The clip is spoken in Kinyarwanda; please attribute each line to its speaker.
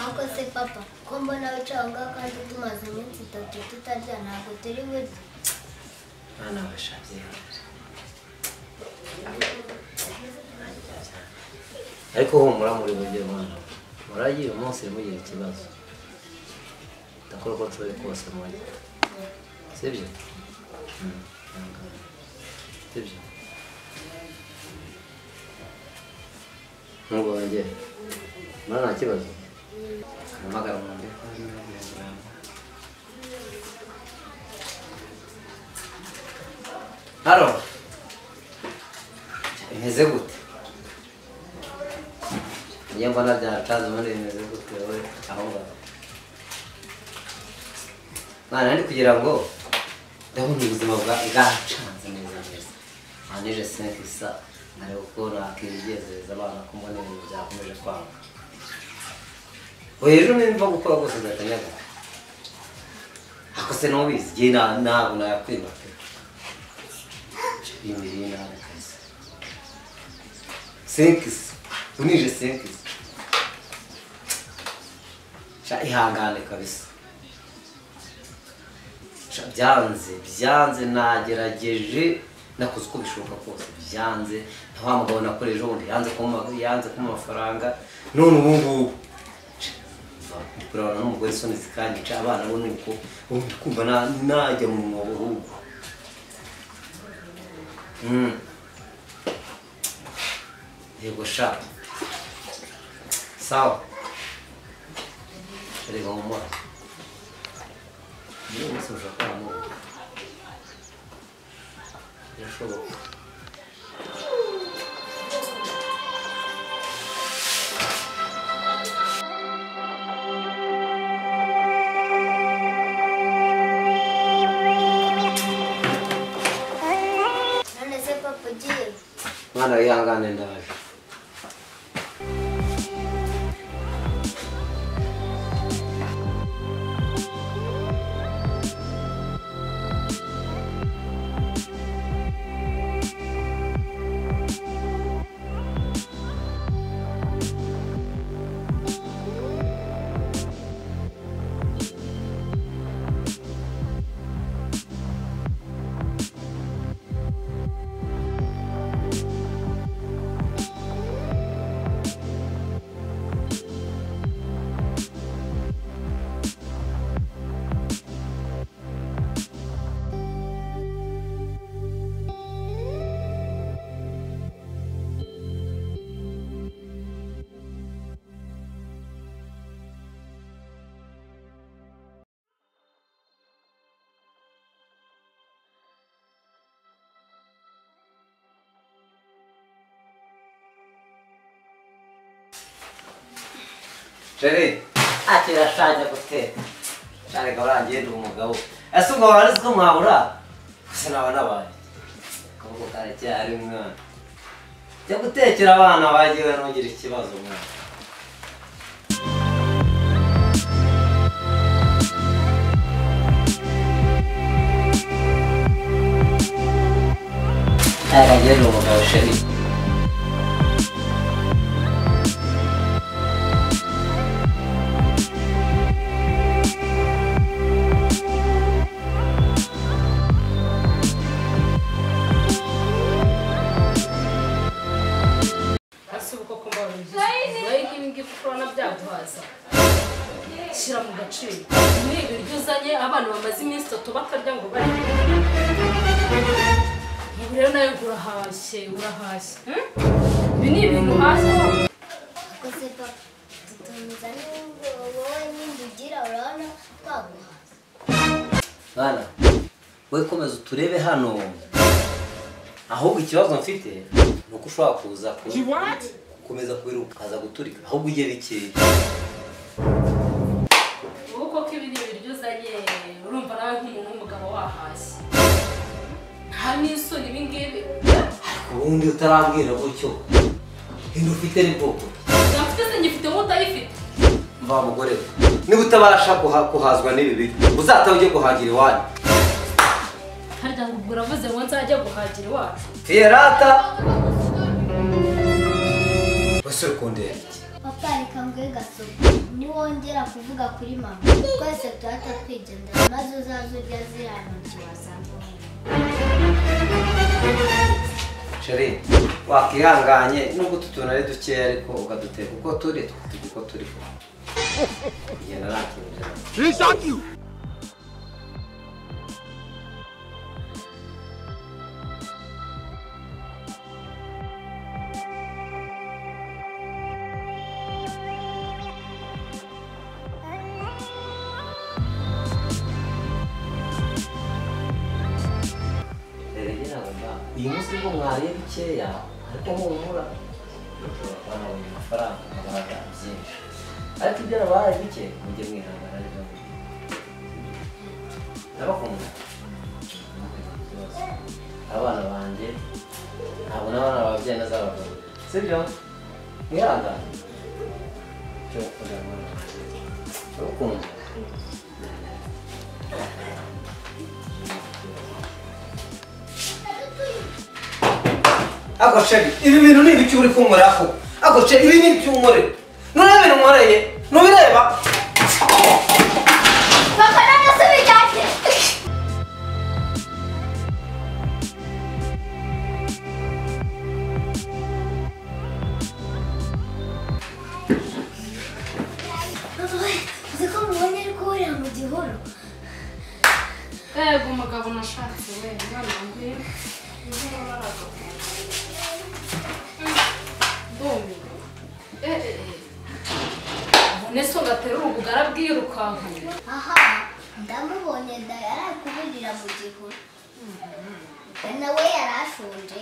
Speaker 1: Ariko se papa, ko mbona wicaye aho ngaho kandi tumaze iminsi itatu tutarya, ntabwo turi burye.
Speaker 2: Mwana washatse. Ariko humura muri burye mwana. Muragiye umunsi mugira ikibazo. Ndakora uko nshoboye kose mujye. Sibyo? Sibyo? Nubwo wanjye. Mwana nta kibazo. Mpamagara mu mbere. Haro. Imeze gute? Niyo mbona byatanze ubundi bimeze gute wowe aho ngaho? Mwana ndi kugira ngo ndabona ubuzima bwacanze neza neza. Manije 5 sa nari uko nakigezereza abana ko mbona ibintu byakomeje kwanga. Oya ejo nimva gukora rwose nzatanyaga. Ako se nubizi jye ntabwo nayakwima pe. Bimiriye nabi kabisa. 5 unije 5. Sha ihangane kabisa. Sha byanze nagerageje nakoze uko bishoboka kose byanze. Nta wa mugabo nakoreje ubundi yanze kumpa amafaranga none ubu ngubu ndi kurabana n'umugore isoni zikanyica abana bo nuko ubu ndi kumva najya mu mwobo ahubwo. Yego sha. Sawa. Reka humura. Niyo munsi ushaka kwamura. Birashoboka.
Speaker 1: None se papa ugiye?
Speaker 2: Mwana wihangane ndaje. Chérie, ati irashaje guteka. Shari urangiye ndi umugabo. Ese ubwo wari uzi ko mwabura? Gusa naba nabaye. Akaboko karacyari mwana. Jya gutekera abana bagiwe ntugire ikibazo mwana. Shari ndi umugabo chérie.
Speaker 3: Shyira mu gaciro. Ni ibiryo uzanye abana bamaze iminsi itatu batarya ngo barye. Ubu rero nawe urahashye. Ibi ni ibintu uhashye.
Speaker 1: Ariko se papa, tutumiza wowe n'indi ugira urabona twaguhaza.
Speaker 2: Mwana, we komeza uturebe hano. Ahubwo ikibazo mfite ni uko ushobora kuza gukomeza kubiruka ukaza guturika ahubwo ujye bikeya.
Speaker 3: Ubu koko ibi ni ibiryo uzanye urumva nawe nk'umuntu w'umugabo wahashye. Nta n'isoni ibi ngibi.
Speaker 2: Ariko ubundi utarambwira gutyo inda ufite ni bwoko ki?
Speaker 3: Mfite se ngifite wowe utayifite.
Speaker 2: Mva mugore we, niba utabasha kuhazwa n'ibi biryo uzatahe ujye guhagira iwanyu.
Speaker 3: Harya ngo ubwo uravuze ngo nzajya guhagira iwacu.
Speaker 2: Fiyerata. Wese uri kundeba iki?
Speaker 1: Papa reka nguhe gasopo, niwongera kuvuga kuri mama twese tuhita twigendera, maze uzaze urya ziriya ntoki wasanga.
Speaker 2: Chéri, wakihanganye nubwo utu tuntu ari dukeya ariko ukaduteka uko turi tukatujya uko turi. Ngenda nta kintu byaba. Uyu munsi bwo mwariye bikeya ariko humura ushobora kuba nabonye amafaranga nkabaha byinshi, ariko ibyo nabahaye bike mujye mwihangana aribyo mujye. Ndabakunda, abana banjye ntabwo n'abana ababyeyi ntazabagaburira, sibyo? Mwihangane cyo gukunda abana banjye, ndabakunda. Ako chéri, ibi bintu ni ibiki uri kunkorera koko? Ako chéri, ibi ni ibiki unkorera? Nureba ibintu unkoreye? Ntubireba?
Speaker 1: Papa narasubijyanye. Papa, uzi ko mubonye ari kuburira mu gihuru?
Speaker 3: Yego umugabo nashatse we, mwana wanjye. None so gaterura ubugara bwirukankanye.
Speaker 1: Aha, ndamubonye da yari kuburira mu gihuru. Nawe yarashonje.